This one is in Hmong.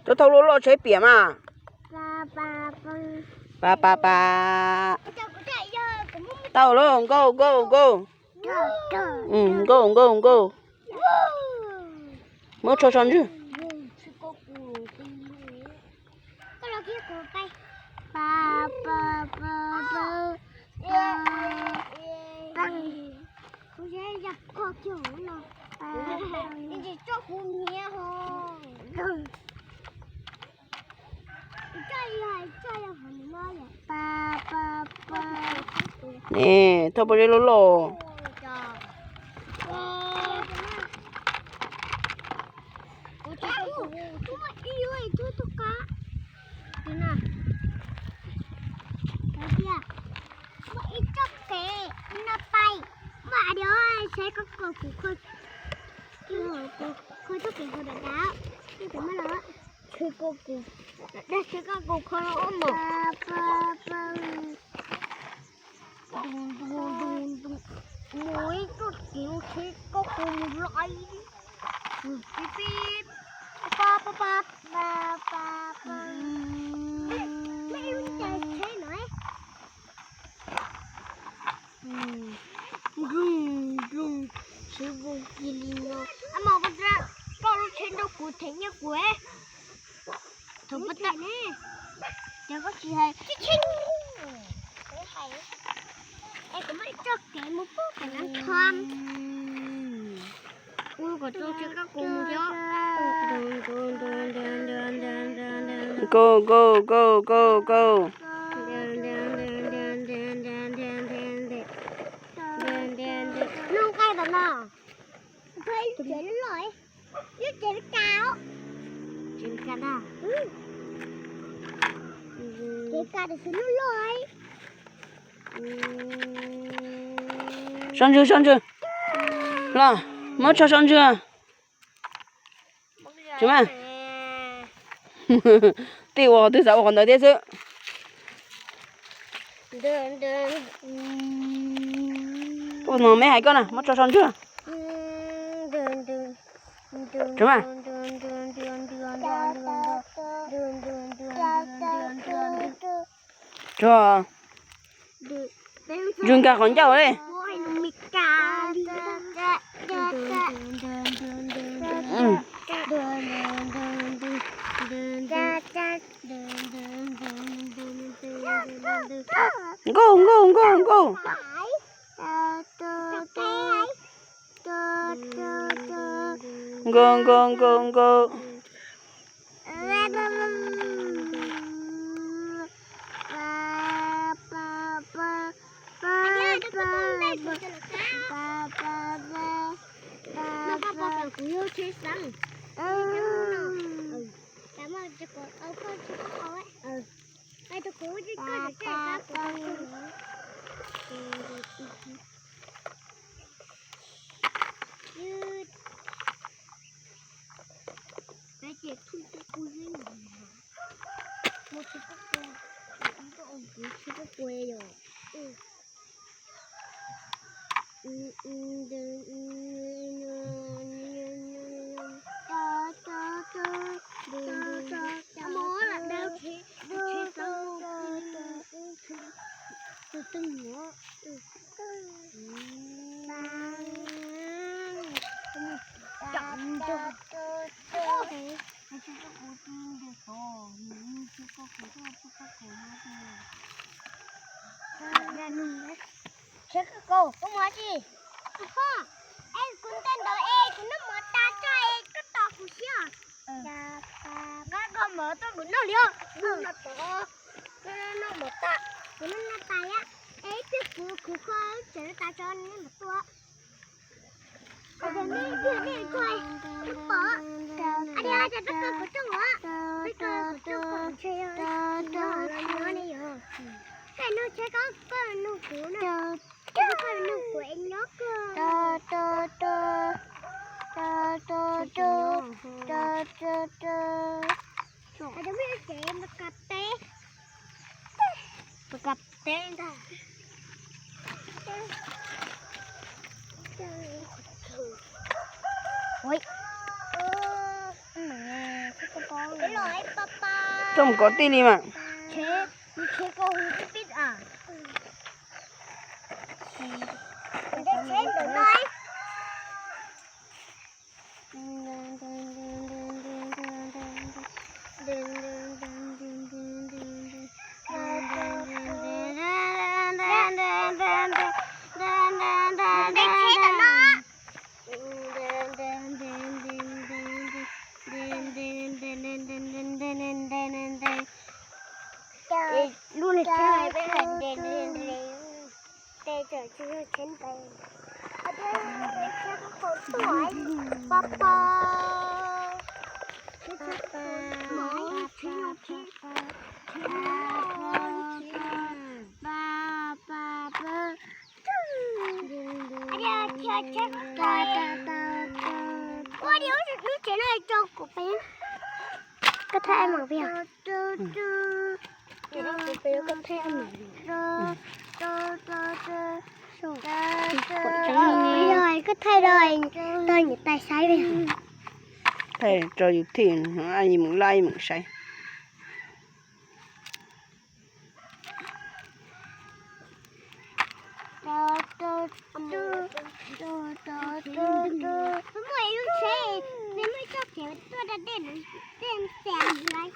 Rau thauj loj loj tshaib piam mas. Pa pa pa. Tau lawm, nkauj nkauj nkauj. Nkauj nkauj nkauj. Muab tsho so ntswg. Ne, thauj pob zeb loj loj. Ib txoj kev no pais, mas adios, saib koj kaus kuv kho, kho txoj kev hauv dav dav, ib tug mas los. Tsheb koj kuv, dag tsheb koj kuv kho los ob mos. Mus ib txoj kev mus tsheb koj kuv mus lais. Pib pib, pa pa pa. Nplooj nplooj, tsheb vau kiag li no. Ab, mas koj lub tsheb nrog kuv them nyiaj kuv. Thaum pab tam, ces koj tsis hais. Es kuv muaj ib txoj kev mus pub pem no tho. Ua kom txog tsheb koj kuv mus thiab. Go go go go go. Noj nqaij tom no. Lub tsev loj loj, lub tsev li kas. Tsev li kas na. Tsev kas tiam sis lub loj. So ntswg, so ntswg. Los, muab tsho so ntswg. Tsis mas, tej uas twb xav ua qhov ntawd thiab xwb. Ua no me hais koj na, muab tsho so ntswg. Tsis mas. Tso. Ntswg nkag qhov ncauj li. Nkauj nkauj nkauj nkauj. Nkauj nkauj nkauj nkauj. Ces thaum kuv yog mus tsis koj kua, kuv tsis koj kua yog. Mus lam daws tsheb, tsheb tau tus twg nyob. Cam ntog. Saib koj kaus, koj mus tsi? Es kuv ntej ntawd es kuv noj mov tas tso es koj tos kuv xwb. Nqa koj mov tuaj kuv noj li os. Noj mov tas, kuv noj tas yom. Es twb kuv kuv kho tseem tas tso nej mam tuaj. Peb kho kuv rooj os, peb kho kuv rooj kom ntshe yog tsis nyob los nyob ne yom. Koj nug tsheb koj, koj nug kuv na, koj nug kuv es nyob koj. Tsev ma kas teb. Kab teb ntag. Ui. Coj mus kov tij li mas. Tsheb, tsheb koj hu pib pib a. Tsheb ntawm no. Lub niag tsheb no peb hais nte nte nte. Tes tawm tsis yog tsheb nte. Tes tsheb qhov tuaj, pa pa. Tes tsheb qhov tuaj, tsheb no tsheb, tsheb no tsheb, pa pa pa. Ua li lub tsev no tso kuv peb. Koj thaij mas peb yog. Koj thaij rau, tau niam tais saib. Thaij rau YouTube, mus like mus saib. Muaj ib lub tsheb, nws muaj ib txoj kev tuaj da dej, dej xav lawm.